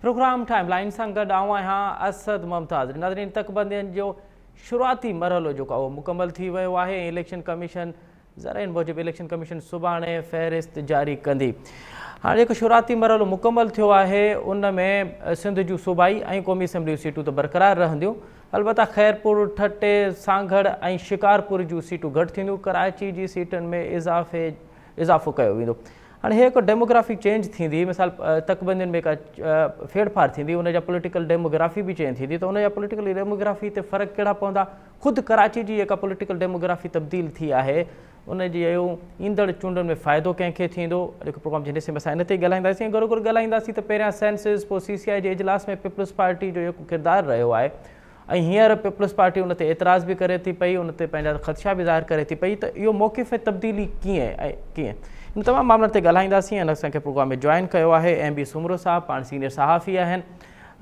Programme time line سان گڏ آئون آهيان اسد ممتاز. ناظرين تڪبندين جو شروعاتي مرحلو جيڪو آهي اهو مڪمل ٿي ويو آهي ۽ اليڪشن ڪميشن ذريعن موجب اليڪشن ڪميشن سڀاڻي فهرست جاري ڪندي. هاڻي جيڪو شروعاتي مرحلو مڪمل ٿيو آهي ان ۾ سنڌ جون صوبائي ۽ قومي اسيمبلي جون سيٽون ته برقرار رهنديون البته خيرپور، ٺٽي، سانگهڙ ۽ شڪارپور جون سيٽون گهٽ ٿينديون، ڪراچي جي سيٽن ۾ اضافي اضافو ڪيو ويندو. هاڻي هي هڪ ڊيموگرافي چينج ٿيندي مثال تڪبندين ۾ ڪا ڦيڙڦار ٿيندي ان جا پوليٽيڪل ڊيموگرافي به چينج ٿيندي ته ان جا پوليٽيڪل ڊيموگرافي تي فرق ڪهڙا پوندا خود ڪراچي جي جيڪا پوليٽيڪل ڊيموگرافي تبديل ٿي آهي ان جي اهو ايندڙ چونڊن ۾ فائدو ڪنهن کي ٿيندو؟ اڄوڪي پروگرام جي حصي ۾ اسان ان تي ئي ڳالهائينداسين ۽ گهرو گهر ڳالهائينداسين ته پهريان سينسز پوء سي سي آء جي اجلاس ۾ پيپلز پارٽي جو جيڪو ڪردار رهيو آهي ۽ هينئر پيپلز پارٽي ان تي اعتراض به ڪري ٿي پئي ان تي پنهنجا خدشا به ظاهر ڪري ٿي پئي ته اهو موقف ۾ تبديلي ڪيئن ۽ ڪيئن ان تمام معاملن تي ڳالهائينداسين ۽ اسان کي پروگرام ۾ جوائن ڪيو آهي ايم بي سومرو صاحب پاڻ سينيئر صحافي آهن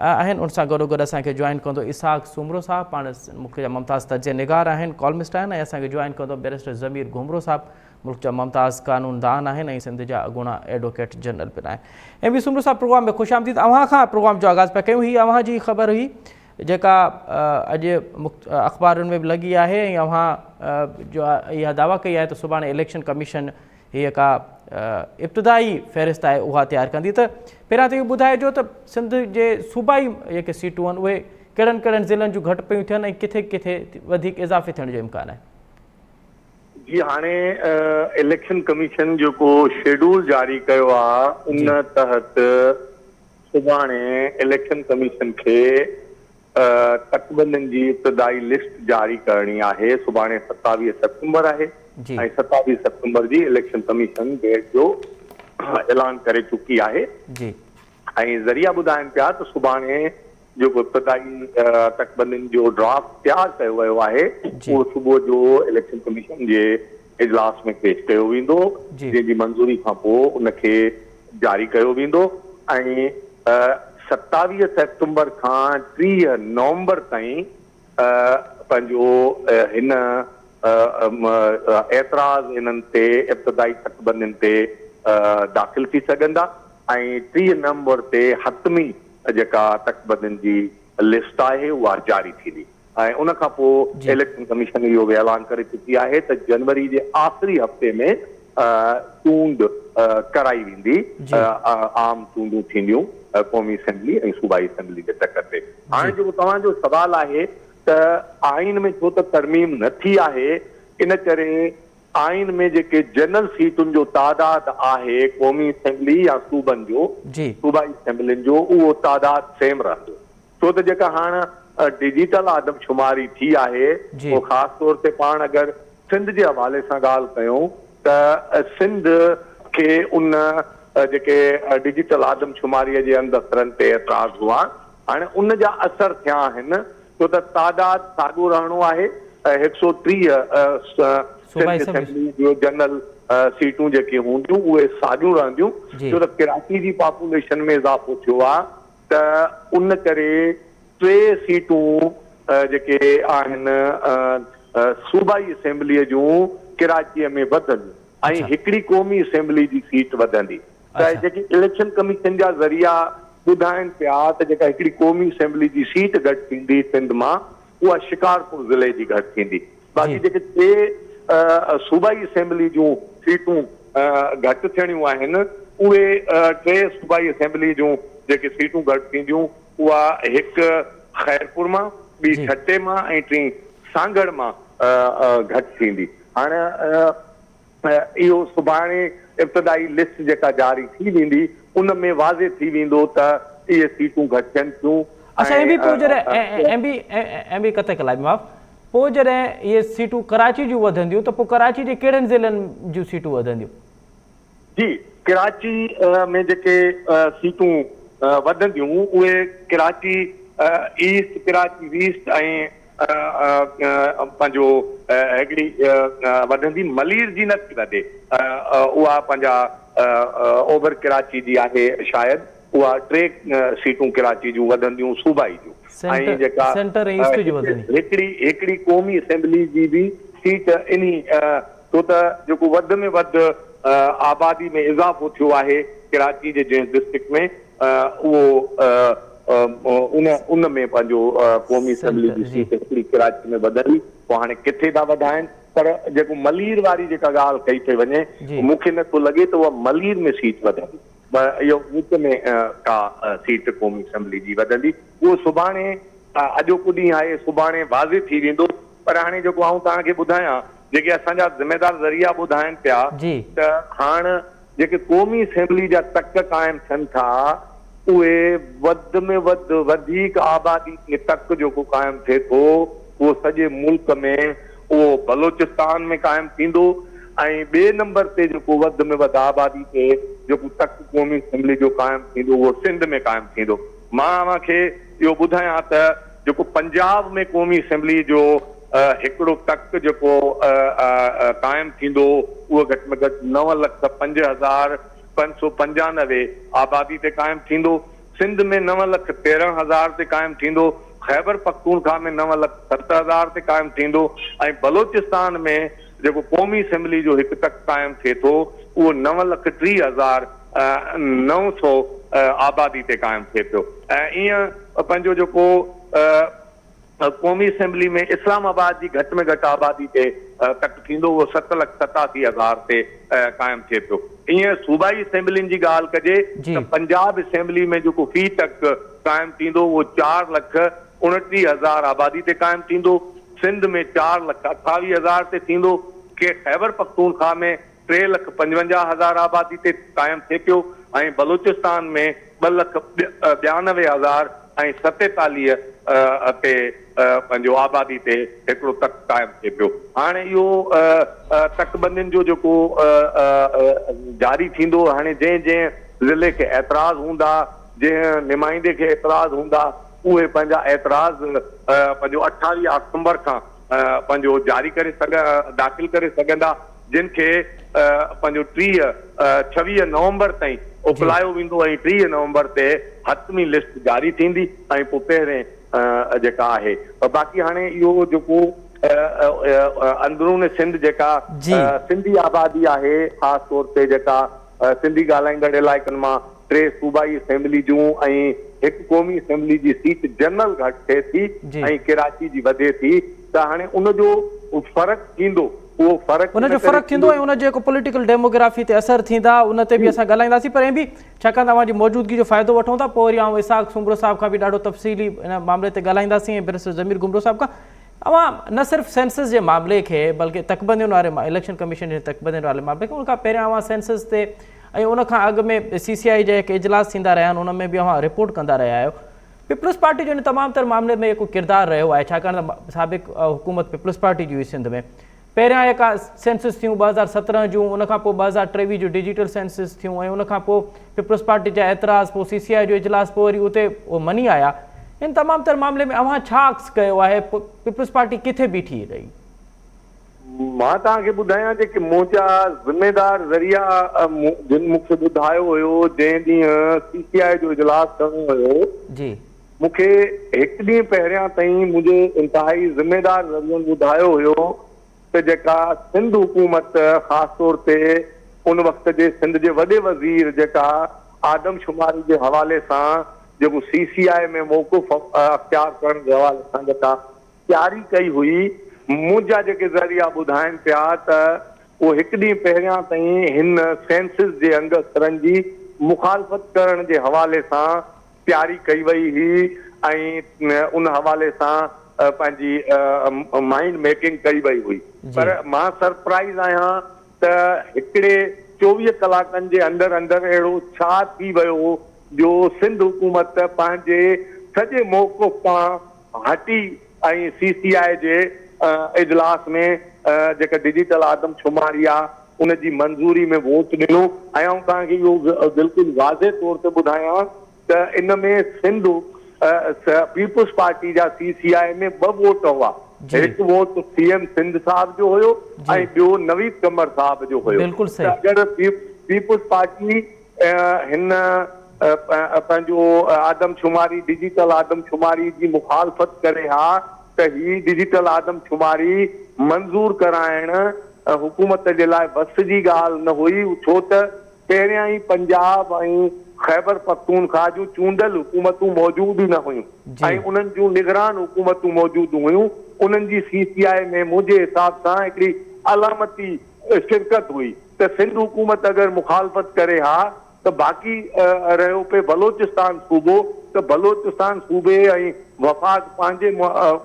آهن ان سان گڏو گڏ اسان کي جوائن ڪندو اسحاق سومرو صاحب پاڻ ملڪ جا ممتاز تجزيه نگار آهن ڪالمسٽ آهن ۽ اسان کي جوائن ڪندو بئريسٽر ضمير گهمرو صاحب ملڪ جا ممتاز قانون دان آهن ۽ سنڌ جا اڳوڻا ايڊووڪيٽ جنرل پڻ آهن ايم بي سومرو صاحب پروگرام ۾ خوش آمديد اوهان کان پروگرام جو آغاز پيا ڪيون هي اوهان جي خبر هئي جيڪا اڄ اخبارن ۾ به لڳي آهي ۽ اوهان جو اها دعويٰ ڪئي آهي ته سڀاڻي اليڪشن ڪميشن هيء ڪا ابتدائي فهرست آهي اها تيار ڪندي ته پهريان ته اهو ٻڌائجو ته سنڌ جي صوبائي جيڪي سيٽون آهن اهي ڪهڙن ڪهڙن ضلعن جون گهٽ پيون ٿين ۽ ڪٿي ڪٿي وڌيڪ اضافي ٿيڻ جو امڪان آهي. جي هاڻي اليڪشن ڪميشن جيڪو شيڊول جاري ڪيو آهي ان تحت سڀاڻي اليڪشن ڪميشن کي تڪبندين جي ابتدائي لسٽ جاري ڪرڻي آهي، سڀاڻي 27 سيپٽمبر آهي ۽ 27 سيپٽمبر جي اليڪشن ڪميشن ڊيٽ جو اعلان ڪري چڪي آهي ۽ ذريعا ٻڌائين پيا ته سڀاڻي جيڪو ابتدائي تڪبندين جو ڊرافٽ تيار ڪيو ويو آهي اهو صبح جو اليڪشن ڪميشن جي اجلاس ۾ پيش ڪيو ويندو جنهن جي منظوري کان پوء ان کي جاري ڪيو ويندو ۽ 27 سيپٽمبر کان 30 نومبر تائين پنهنجو هن اعتراض انهن تي ابتدائي تڪبندين تي داخل ٿي سگهندا ۽ 30 نومبر تي حتمي جيڪا تڪبندين جي لسٽ آهي اها جاري ٿيندي. ۽ ان کان پوء اليڪشن ڪميشن اهو به اعلان ڪري چڪي آهي ته جنوري جي آخري هفتي ۾ چونڊ ڪرائي ويندي، عام چونڊون ٿينديون قومي اسيمبلي ۽ صوبائي اسيمبلي جي تڪ تي. هاڻي جيڪو توهان جو سوال آهي ته آئين ۾ ڇو ته ترميم نه ٿي آهي ان ڪري آئين ۾ جيڪي جنرل سيٽن جو تعداد آهي قومي اسيمبلي يا صوبن جو صوبائي اسيمبلين جو اهو تعداد سيم رهندو. ڇو ته جيڪا هاڻ ڊجيٽل آدمشماري ٿي آهي اهو خاص طور تي پاڻ اگر سنڌ جي حوالي سان ڳالهه ڪيون ته سنڌ کي ان جيڪي ڊجيٽل آدمشماري جي انگ اکرن تي اعتراض هئا هاڻي ان جا اثر ٿيا آهن ڇو ته تعداد ساڳيو رهڻو آهي 130 سنڌ اسيمبلي جون جنرل سيٽون جيڪي هونديون اهي ساڳيون رهنديون ڇو ته ڪراچي جي پاپوليشن ۾ اضافو ٿيو آهي ته ان ڪري ٽي سيٽون جيڪي آهن صوبائي اسيمبليء جون ڪراچيء ۾ وڌنديون ۽ هڪڙي قومي اسيمبلي جي سيٽ وڌندي ته جيڪي اليڪشن ڪميشن جا ذريعا ٻڌائين پيا ته جيڪا هڪڙي قومي اسيمبلي جي سيٽ گهٽ ٿيندي سنڌ مان اها شڪارپور ضلعي جي گهٽ ٿيندي باقي جيڪي ٽي صوبائي اسيمبلي جون سيٽون گهٽ ٿيڻيون آهن اهي ٽي صوبائي اسيمبلي جون جيڪي سيٽون گهٽ ٿينديون اها هڪ خيرپور مان، ٻي ٺٽي مان ۽ ٽين سانگهڙ مان گهٽ ٿيندي. هاڻ اهو سڀاڻي ابتدائي لسٽ جيڪا جاري ٿي ويندي ان ۾ واضح ٿي ويندو ته اهي سيٽون گهٽ ٿين ٿيون. اڇا ايم بي پوء جڏهن ايم بي ايم بي قطع ڪلامي معاف پوء جڏهن اهي سيٽون ڪراچي جون وڌنديون ته پوء ڪراچي جي ڪهڙن ضلعن جون سيٽون وڌنديون؟ جي ڪراچي ۾ جيڪي سيٽون وڌنديون اهي ڪراچي ايسٽ، ڪراچي ويسٽ ۽ پنهنجو هڪڙي وڌندي ملير جي نه ٿي وڌي اها پنهنجا اوڀر ڪراچي جي آهي شايد اها ٽي سيٽون ڪراچي جون وڌنديون صوبائي جون ۽ جيڪا هڪڙي هڪڙي قومي اسيمبلي جي به سيٽ انهي ڇو ته جيڪو وڌ ۾ وڌ آبادي ۾ اضافو ٿيو آهي ڪراچي جي جنهن ڊسٽرڪٽ ۾ اهو ان ان ۾ پنهنجو قومي اسيمبلي جي سيٽ هڪڙي ڪراچي ۾ وڌندي پوء هاڻي ڪٿي ٿا وڌائين پر جيڪو ملير واري جيڪا ڳالهه ڪئي پئي وڃي مون کي نٿو لڳي ته اها ملير ۾ سيٽ وڌندي اهو وچ ۾ ڪا سيٽ قومي اسيمبلي جي وڌندي اهو سڀاڻي اڄوڪو ڏينهن آهي سڀاڻي واضح ٿي ويندو پر هاڻي جيڪو آئون توهان کي ٻڌايان جيڪي اسان جا ذميدار ذريعا ٻڌائن پيا ته هاڻ جيڪي قومي اسيمبلي جا تڪ قائم ٿين ٿا اهي وڌ ۾ وڌ وڌيڪ آبادي تي تڪ جيڪو قائم ٿئي ٿو اهو سڄي ملڪ ۾ اهو بلوچستان ۾ قائم ٿيندو ۽ ٻئي نمبر تي جيڪو وڌ ۾ وڌ آبادي تي جيڪو تڪ قومي اسيمبلي جو قائم ٿيندو اهو سنڌ ۾ قائم ٿيندو. مان اوهان کي اهو ٻڌايان ته جيڪو پنجاب ۾ قومي اسيمبلي جو هڪڙو تڪ جيڪو قائم ٿيندو اهو گهٽ ۾ گهٽ 9,05,595 آبادي تي قائم ٿيندو، سنڌ ۾ 9,13,000 تي قائم ٿيندو، خيبر پختونخوا ۾ 9,07,000 تي قائم ٿيندو ۽ بلوچستان ۾ جيڪو قومي اسيمبلي جو هڪ تڪ قائم ٿئي ٿو اهو 9,30,900 آبادي تي قائم ٿئي پيو ۽ ائين پنهنجو جيڪو قومي اسيمبلي ۾ اسلام آباد جي گهٽ ۾ گهٽ آبادي تي تڪ ٿيندو اهو 7,87,000 تي قائم ٿئي پيو. ائين صوبائي اسيمبلين جي ڳالهه ڪجي ته پنجاب اسيمبلي ۾ جيڪو في تڪ قائم ٿيندو اهو 4,29,000 آبادي تي قائم ٿيندو، سنڌ ۾ 4,28,000 تي ٿيندو، ڪي خيبر پختونخوا ۾ 3,55,000 آبادي تي قائم ٿئي پيو ۽ بلوچستان ۾ 2,92,000 ۽ 47 تي پنهنجو آبادي تي هڪڙو تڪ قائم ٿئي پيو. هاڻي اهو تڪ بندين جو جيڪو جاري ٿيندو هاڻي جنهن جنهن ضلعي کي اعتراض هوندا جنهن نمائندي کي اعتراض هوندا اهي پنهنجا اعتراض پنهنجو 28 آڪٽومبر کان پنهنجو جاري ڪري سگهن داخل ڪري سگهندا جن کي پنهنجو 30 26 نومبر تائين اڪلايو ويندو ۽ 30 نومبر تي حتمي لسٽ جاري ٿيندي ۽ پوء پهرين جيڪا آهي باقي هاڻي اهو جيڪو اندرون سنڌ جيڪا سنڌي آبادي آهي خاص طور تي جيڪا سنڌي ڳالهائيندڙ علائقن مان ٽي صوبائي اسيمبلي جون ۽ هڪ قومي اسيمبلي جي سيٽ جنرل گهٽ ٿئي ٿي ۽ ڪراچي جي وڌي ٿي ته هاڻي ان جو فرق ٿيندو اهو فرق ان جو فرق ٿيندو ۽ ان جو جيڪو پوليٽيڪل ڊيموگرافي تي اثر ٿيندا ان تي به اسان ڳالهائينداسين پر ائين به ڇاڪاڻ ته اوهان جي موجودگي جو فائدو وٺون ٿا پوء وري آئون اسحاق سومرو صاحب کان به ڏاڍو تفصيلي ان معاملي تي ڳالهائينداسين ۽ بئريسٽر ضمير گهمرو صاحب کان اوهان نه صرف سينسس جي معاملي کي بلڪه تڪبندين واري اليڪشن ڪميشن جي تڪبندين واري معاملي کي ان کان پهريان اوهان سينسس تي ۽ ان کان اڳ ۾ سي سي آء جا جيڪي اجلاس ٿيندا رهيا آهن ان ۾ به اوهان رپورٽ ڪندا رهيا آهيو پيپلز پارٽي جو ان تمام تر معاملي ۾ جيڪو ڪردار رهيو آهي ڇاڪاڻ ته سابق حڪومت پيپلز پارٽي جي هئي سنڌ ۾ پهريان جيڪا سينسس ٿيون 2017 جون ان کان پوء 2023 جون ڊجيٽل سينسس ٿيون ۽ ان کان پوء پيپلز پارٽي جا اعتراض پوء سي سي آء جو اجلاس پوء وري اتي اهي مني آيا ان تمام تر معاملي ۾ اوهان ڇا عڪس ڪيو آهي پيپلز پارٽي ڪٿي بيٺي رهي؟ مان توهان کي ٻڌايان جيڪي منهنجا ذميدار ذريعا جن مون کي ٻڌايو هيو جنهن ڏينهن سي سي آء جو اجلاس ٿيڻو هيو جي. مون کي هڪ ڏينهن پهريان تائين منهنجي انتهائي ذميدار ذريعن ٻڌايو هيو ته جيڪا سنڌ حڪومت خاص طور تي ان وقت جي سنڌ جي وڏي وزير جيڪا آدمشماري جي حوالي سان جيڪو سي سي آء ۾ موقف اختيار ڪرڻ جي حوالي سان جيڪا تياري ڪئي هئي، منهنجا جيڪي ذريعا ٻڌائين پيا ته اهو هڪ ڏينهن پهريان تائين هن سينسز جي انگ اکرن جي مخالفت ڪرڻ جي حوالي سان تياري ڪئي وئي هئي ۽ ان حوالي سان پنهنجي مائينڊ ميڪنگ ڪئي وئي هئي پر مان سرپرائيز آهيان ته هڪڙي 24 ڪلاڪن جي اندر اندر اهڙو ڇا ٿي ويو جو سنڌ حڪومت پنهنجي سڄي موقف تان هٽي ۽ سي سي آء جي اجلاس ۾ جيڪا ڊجيٽل آدمشماري آ ان جي منظوري ۾ ووٽ ڏنو ۽ آئون توهان کي اهو بلڪل واضح طور تي ٻڌايان ته ان ۾ سنڌ پيپلز پارٽي جا سي سي آء ۾ ٻه ووٽ هئا هڪ ووٽ سي ايم سنڌ صاحب جو هيو ۽ ٻيو نويد قمر صاحب جو هيو ته اگر پيپلز پارٽي هن پنهنجو آدمشماري ڊجيٽل آدمشماري جي مخالفت ڪري ها ته هي ڊجيٽل آدمشماري منظور ڪرائڻ حڪومت جي لاء وس جي ڳالهه نه هئي ڇو ته پهريان ئي پنجاب ۽ خيبر پختونخواهه جون چونڊيل حڪومتون موجود ئي نه هيون ۽ انهن جون نگران حڪومتون موجود هيون، انهن جي سي سي آء ۾ منهنجي حساب سان هڪڙي علامتي شرڪت هئي ته سنڌ حڪومت اگر مخالفت ڪري ها ته باقي رهيو پئي بلوچستان صوبو ته بلوچستان صوبي ۽ وفاق پنهنجي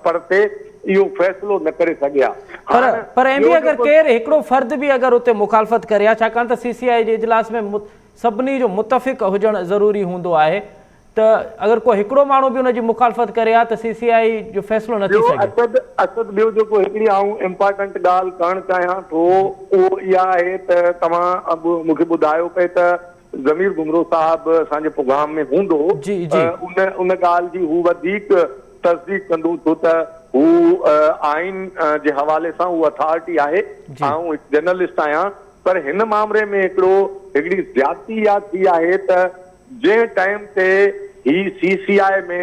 پر تي اهو فيصلو نه ڪري سگهي ها. پر هاڻ پر ايم ٻيو بي اگر جيڪو. ڪير هڪڙو فرد به اگر اتي مخالفت ڪري ها ڇاڪاڻ ته سي سي آء جي اجلاس ۾ سڀني جو متفق هجڻ ضروري هوندو آهي ته اگر ڪو هڪڙو ماڻهو به ان جي مخالفت ڪري ها ته سي سي آء جو فيصلو نه ٿي ٻيو سگهي. اسد اسد ٻيو جيڪو هڪڙي آئون امپارٽنٽ ڳالهه ڪرڻ چاهيان ٿو اهو اها آهي ته توهان مون کي ٻڌايو پئي ته ضمير گهمرو صاحب اسان جي پروگرام ۾ هوندو جي جي. ان ان ڳالهه جي هو وڌيڪ تصديق ڪندو ڇو ته هو آئين جي حوالي سان هو اٿارٽي آهي جي. آئون هڪ جرنلسٽ آهيان پر هن مامري ۾ هڪڙو هڪڙي زيادتي اها ٿي آهي ته جنهن ٽائيم تي هي سي سي آء ۾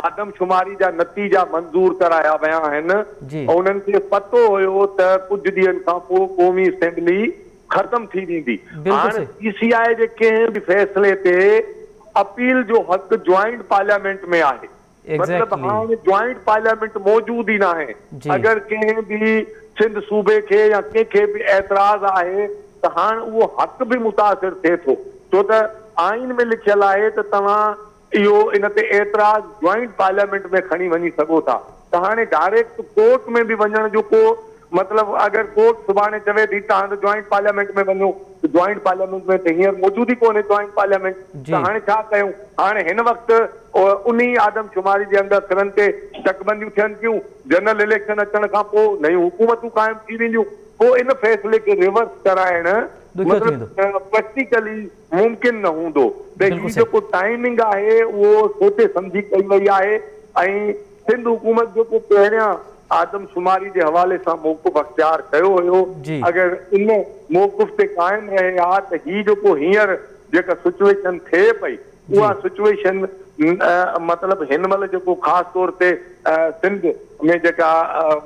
آدمشماري جا نتيجا منظور ڪرايا ويا آهن انهن کي پتو هيو ته ڪجهه ڏينهن کان پوء قومي اسيمبلي ختم ٿي ويندي هاڻ سي سي آء جي ڪنهن به فيصلي تي اپيل جو حق جوائنٽ پارليامينٽ ۾ آهي مطلب هاڻ جوائنٽ پارليامينٽ موجود ئي ناهي. اگر ڪنهن به سنڌ صوبي کي يا ڪنهن کي به اعتراض آهي ته هاڻ اهو حق به متاثر ٿئي ٿو ڇو ته آئين ۾ لکيل آهي ته توهان اهو ان تي اعتراض جوائنٽ پارليامينٽ ۾ کڻي وڃي سگهو ٿا ته هاڻي ڊائريڪٽ ڪورٽ ۾ به وڃڻ جو ڪو مطلب اگر ڪورٽ سڀاڻي چوي ٿي توهان ته جوائنٽ پارليامينٽ ۾ وڃو ته جوائنٽ پارليامينٽ ۾ ته هينئر موجود ئي ڪونهي جوائنٽ پارليامينٽ ته هاڻي ڇا ڪيون؟ هاڻي هن وقت انهي آدمشماري جي انگ اکرن تي تڪبنديون ٿين ٿيون، جنرل اليڪشن اچڻ کان پوء نيون حڪومتون قائم ٿي وينديون، پوء ان فيصلي کي ريورس ڪرائڻ مطلب پريڪٽيڪلي ممڪن نه هوندو ته هي جيڪو ٽائمنگ آهي اهو سوچي سمجهي ڪئي وئي آهي ۽ سنڌ حڪومت جيڪو پهريان آدمشماري جي حوالي سان موقف اختيار ڪيو هيو اگر ان موقف تي قائم رهي ها ته هي جيڪو هينئر جيڪا سچوئيشن ٿئي پئي اها سچوئيشن مطلب هن مهل جيڪو خاص طور تي سنڌ ۾ جيڪا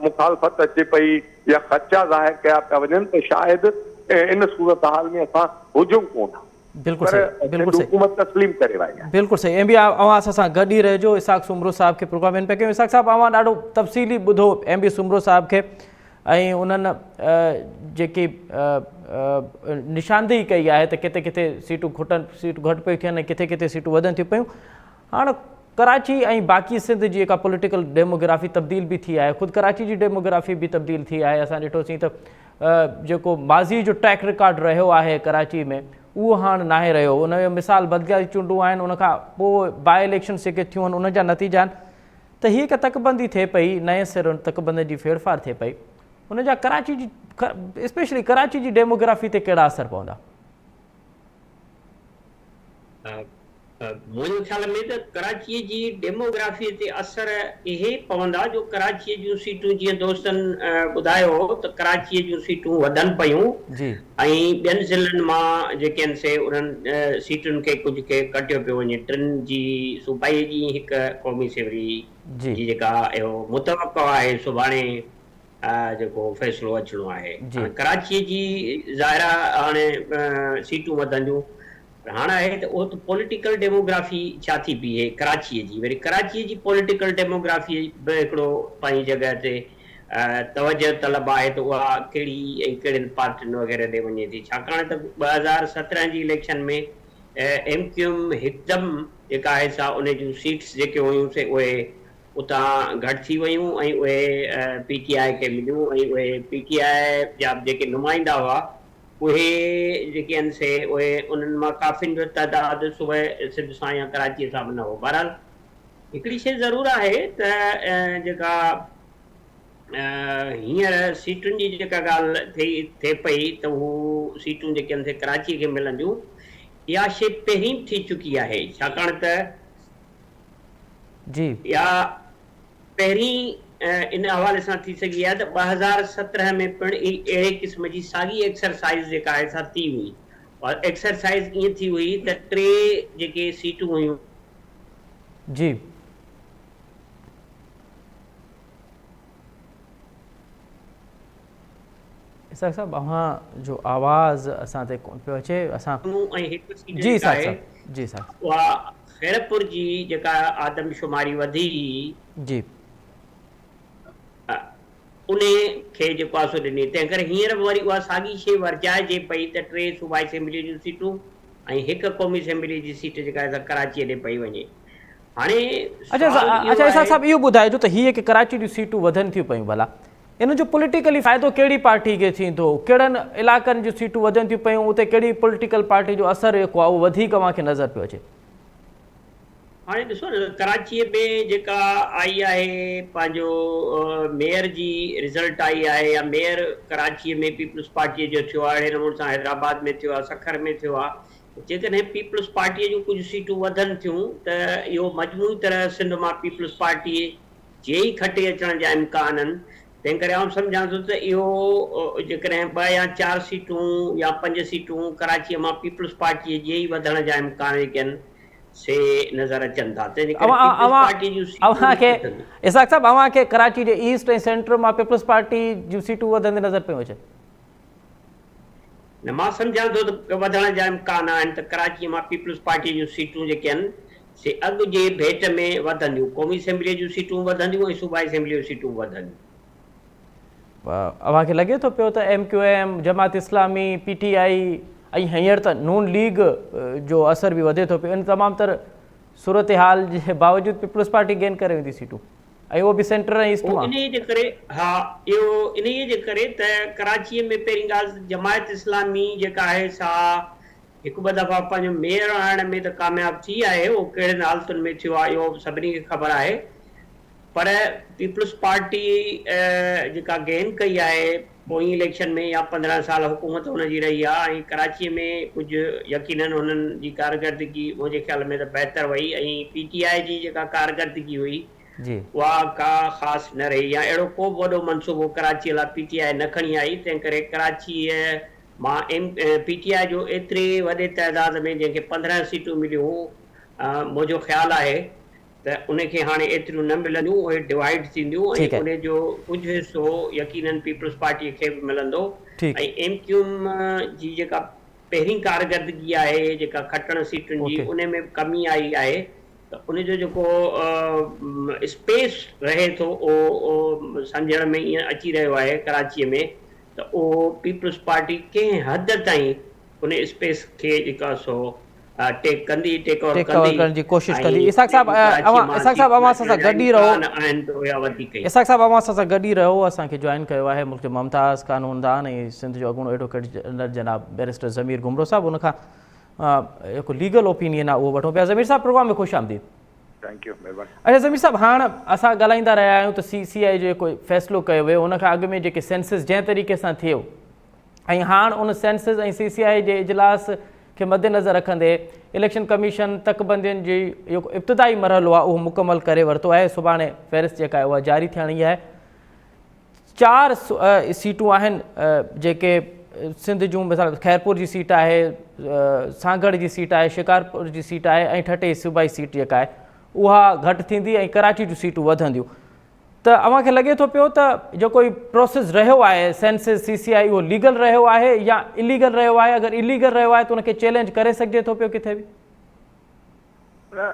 مخالفت اچي پئي يا خدشا ظاهر ڪيا پيا وڃن ته شايد ان صورتحال ۾ اسان هجون ڪونه ها. بلڪل صحيح بلڪل صحيح حڪومت تسليم ڪري وئي آهي. بلڪل صحيح ايم بي اوهان اسان سان گڏ ئي رهجو اسحاق سومرو صاحب کي پروگرام ان پيا ڪيون اسحاق صاحب اوهان ڏاڍو تفصيلي ٻڌو ايم بي سومرو صاحب کي ۽ انهن جيڪي نشاندهي ڪئي آهي ته ڪٿي ڪٿي سيٽون کٽن سيٽون گهٽ پيون ٿين ۽ ڪٿي ڪٿي سيٽون وڌن ٿيون پيون هاڻ ڪراچي ۽ باقي سنڌ جي جيڪا پوليٽيڪل ڊيموگرافي تبديل به ٿي آهي خود ڪراچي جي ڊيموگرافي به تبديل ٿي آهي اسان ڏٺوسين ته جيڪو ماضي جو ٽريڪ رڪارڊ رهيو آهي ڪراچي ۾ اهو هاڻ ناهي رهيو ان جو مثال بدليل چونڊون آهن ان کان پوء باء اليڪشنس جيڪي ٿيون آهن انهن جا نتيجا آهن ته هي هڪ تڪبندي ٿئي پئي نئين سر تڪبندين جي ڦيرڦار ٿئي پئي ان جا ڪراچي جي اسپيشلي ڪراچي جي ڊيموگرافي تي ڪهڙا اثر پوندا؟ منهنجي خيال ۾ ته ڪراچيء جي ڊيموگرافيء تي اثر اهي پوندا جو ڪراچيء جون سيٽون جيئن دوستن ٻڌايو هو ته ڪراچيء جون سيٽون وڌن پيون ۽ ٻين ضلعن مان جيڪي آهن سي انهن سيٽن کي ڪجهه کي ڪٽيو پيو وڃي ٽن جي صوبائي جي هڪ قومي اسيمبلي جي جيڪا اهو متوقع آهي سڀاڻي جيڪو فيصلو اچڻو آهي هاڻي ڪراچيء جي ظاهر آهي هاڻي سيٽون وڌنديون پر هاڻ آهي ته اهو ته پوليٽيڪل ڊيموگرافي ڇا ٿي بيهي ڪراچيء جي وري ڪراچيء جي پوليٽيڪل ڊيموگرافي به هڪڙو پنهنجي جڳهه تي توجه طلب آهي ته اها ڪهڙي ۽ ڪهڙين پارٽين وغيره ڏي وڃي ٿي ڇاڪاڻ ته 2017 جي اليڪشن ۾ ايم ڪيو ايم هڪدم جيڪا آهي سا ان جون سيٽس جيڪي هيون سي اهي اتان گهٽ ٿي ويون ۽ اهي پي ٽي آء کي مليون ۽ اهي پي ٽي آء جا به جيڪي نمائندا هئا اهي جيڪي آهن سي اهي انهن مان ڪافين جو تعداد صوبه سنڌ سان يا ڪراچيء سان به نه هو. بهرحال هڪڙي شيء ضرور آهي ته جيڪا هينئر سيٽن جي جيڪا ڳالهه ٿئي ٿئي پئي ته هو سيٽون جيڪي آهن سي ڪراچيء کي ملنديون اها شيء پهرين به ٿي چڪي آهي ڇاڪاڻ ته جي. اها پهرين ان حوالي سان ٿي سگهي آهي ته 2017 ۾ پڻ اهڙي قسم جي ساڳي ايڪسرسائيز جيڪا آهي سا ٿي هئي اور ايڪسرسائيز ائين ٿي هئي ته ٽي جيڪي سيٽون هيون. جي. اسحاق صاحب اوهان جو آواز اسان تي ڪونه پيو اچي اسان ۽ هڪ سيٽ جي جيڪا اسحاق آهي صاحب. جي سائين. اها خيرپور جي جيڪا آدمشماري وڌي هئي. جي. انهي کي جيڪو آهي سو ڏني. تنهن ڪري هينئر به وري اها ساڳي شيء ورجائجي پئي ته ٽي صوبائي اسيمبليء جون سيٽون ۽ هڪ قومي اسيمبليء جي سيٽ جيڪا آهي سا ڪراچيء ڏي پئي وڃي. هاڻي اڇا سوال اهو اڇا اسحاق آهي. صاحب اهو ٻڌائجو ته هي جيڪي ڪراچي جون سيٽون وڌن ٿيون پيون ڀلا ان جو پوليٽيڪلي فائدو ڪهڙي پارٽي کي ٿيندو؟ ڪهڙن علائقن جون سيٽون وڌن ٿيون پيون اتي ڪهڙي پوليٽيڪل پارٽي جو اثر جيڪو آهي اهو وڌيڪ اوهان کي نظر پيو اچي؟ هاڻي ڏسو نه ڪراچيء ۾ جيڪا آئي آهي پنهنجو ميئر جي رزلٽ آئي آهي يا ميئر ڪراچيء ۾ پيپلز پارٽيء جو ٿيو آهي اهڙي نموني سان حيدرآباد ۾ ٿيو آهي سکر ۾ ٿيو آهي جيڪڏهن پيپلز پارٽيء جون ڪجهه سيٽون وڌن ٿيون ته اهو مجموعي طرح سنڌ مان پيپلز پارٽيء جي ئي کٽي اچڻ جا امڪان آهن تنهن ڪري آئون سمجهان ٿو ته اهو جيڪڏهن ٻه يا چار سيٽون يا پنج سيٽون ڪراچيء مان پيپلز پارٽيء جي ئي وڌڻ جا امڪان جيڪي آهن سي نظر اچن ٿا تنهن جي ڪري پيپلز پارٽي جون سيٽون اوهان کي اسحاق صاحب اوهان کي ڪراچي جي ايسٽ ۽ سينٽر مان پيپلز پارٽي جون سيٽون وڌندي نظر پيون اچن؟ نه مان سمجهان ٿو ته وڌڻ جا امڪان آهن ته ڪراچي مان پيپلز پارٽي جون سيٽون جيڪي آهن سي اڳ جي ڀيٽ ۾ وڌنديون قومي اسيمبلي جون سيٽون وڌنديون ۽ صوبائي اسيمبلي جون سيٽون به وڌنديون. اوهان کي لڳي ٿو پيو ته M Q M, Jamaat Islami, P T I ۽ هينئر ته نون ليگ جو اثر به وڌي ٿو پيو ان تمام تر صورتحال جي باوجود پيپلز پارٽي گين ڪري ويندي سيٽون ۽ اهو به سينٽر ۽ ايسٽ مان. انهيء جي ڪري ها اهو انهيء جي ڪري ته ڪراچيء ۾ پهرين ڳالهه ته جماعت اسلامي جيڪا آهي سا هڪ ٻه دفعا پنهنجو ميئر آڻڻ ۾ ته ڪامياب ٿي آهي اهو ڪهڙين حالتن ۾ ٿيو آهي اهو به سڀني کي خبر آهي پر پيپلز پارٽي جيڪا گين ڪئي آهي پوئين اليڪشن ۾ يا 15 سال حڪومت هن جي رهي آهي ۽ ڪراچي ۾ ڪجهه يقينن هنن جي ڪارڪردگي منهنجي خيال ۾ ته بهتر وئي ۽ پي ٽي آء جي جيڪا ڪارڪردگي هئي اها ڪا خاص نه رهي يا اهڙو ڪو به وڏو منصوبو ڪراچي لاء پي ٽي آء نه کڻي آئي تنهن ڪري ڪراچيء مان ايم پي ٽي آء جو ايتري وڏي تعداد ۾ جنهن کي 15 سيٽون مليون منهنجو خيال آهي ته ان کي هاڻي ايتريون نه ملنديون، اهي ڊوائيڊ ٿينديون ۽ ان جو ڪجهه حصو يقينن پيپلز پارٽيء کي به ملندو ۽ ايم ڪيو ايم جي جيڪا پهرين ڪارڪردگي آهي جيڪا کٽڻ سيٽن جي ان ۾ به ڪمي آئي آهي ته ان جو جيڪو اسپيس رهي ٿو اهو سمجهڻ ۾ ائين اچي رهيو آهي ڪراچيء ۾ ته اهو پيپلز پارٽي ڪنهن حد تائين ان اسپيس کي جيڪا سو ٽيڪ ڪندي ٽيڪ اوور ٽيڪ اوور ڪندي ڪرڻ جي ڪوشش ۽ ڪندي اسحاق صاحب ڪراچي اوهان مان اسحاق صاحب سيٽون اوهان اسان اچڻ سان جا گڏ ئي رهو امڪان آهن ته اها وڌيڪ ئي. اسحاق صاحب اوهان اسان سان گڏ ئي رهو اسان کي جوائن ڪيو آهي ملڪ جو ممتاز قانوندان ۽ سنڌ جو اڳوڻو ايڊووڪيٽ جنرل جناب بئريسٽر ضمير گهمرو صاحب ان کان جيڪو ليگل اوپينين آهي اهو وٺون پيا ضمير صاحب پروگرام ۾ خوش آمديد. Thank you مهرباني. اڇا ضمير صاحب هاڻ اسان ڳالهائيندا رهيا آهيون ته سي سي آء جو جيڪو فيصلو ڪيو ويو ان کان اڳ ۾ جيڪي سينسز جنهن طريقي سان ٿيو ۽ هاڻ ان سينسز ۽ سي سي آء جي اجلاس کي مدنظر رکندي اليڪشن ڪميشن تڪبندين جي جيڪو ابتدائي مرحلو آهي اهو مڪمل ڪري ورتو آهي سڀاڻي فهرست جيڪا آهي اها جاري ٿيڻي آهي چار سيٽون آهن جيڪي سنڌ جون مثال خيرپور جي سيٽ آهي سانگهڙ جي سيٽ آهي شڪارپور جي سيٽ آهي ۽ ٺٽي صوبائي سيٽ جيڪا آهي اها گهٽ ٿيندي ۽ ڪراچي جون سيٽون وڌنديون ته اوهان کي لڳي ٿو پيو ته جيڪو هي پروسيس رهيو آهي سينسز سي سي آء اهو ليگل رهيو آهي يا اليگل رهيو آهي اگر اليگل رهيو آهي ته ان کي چئلينج ڪري سگهجي ٿو پيو ڪٿي به؟ نه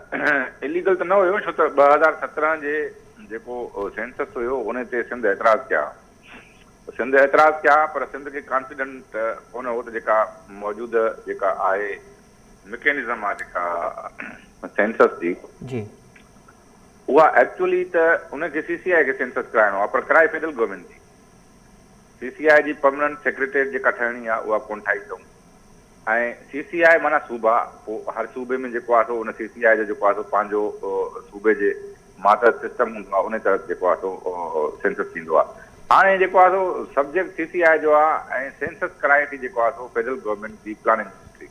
اليگل ته نه هيو ڇو ته 2017 جي جيڪو سينسس هيو ان تي سنڌ اعتراض ڪيا سنڌ اعتراض ڪيا پر سنڌ کي ڪانفيڊنٽ ڪونه هو ته جيڪا موجوده جيڪا آهي مڪينزم آهي جيڪا سينسس جي جي اها ايڪچوئلي ته ان کي سي سي آء کي سينسس ڪرائڻو آهي پر ڪرائي فيڊرل گورنمينٽ ٿي. سي سي آء جي پرمننٽ سيڪريٽريٽ جيڪا ٺهڻي آهي اها ڪونه ٺاهي اٿئون ۽ سي سي آء معنيٰ صوبا پوء هر صوبي ۾ جيڪو آهي سو ان سي سي آء جو جيڪو آهي سو پنهنجو صوبي جي ماتحت سسٽم هوندو آهي ان تحت جيڪو آهي سو سينسس ٿيندو آهي. هاڻي جيڪو آهي سو سبجيڪٽ سي سي آء جو آهي ۽ سينسس ڪرائي ٿي جيڪو آهي سو فيڊرل گورنمينٽ جي پلاننگ منسٽري.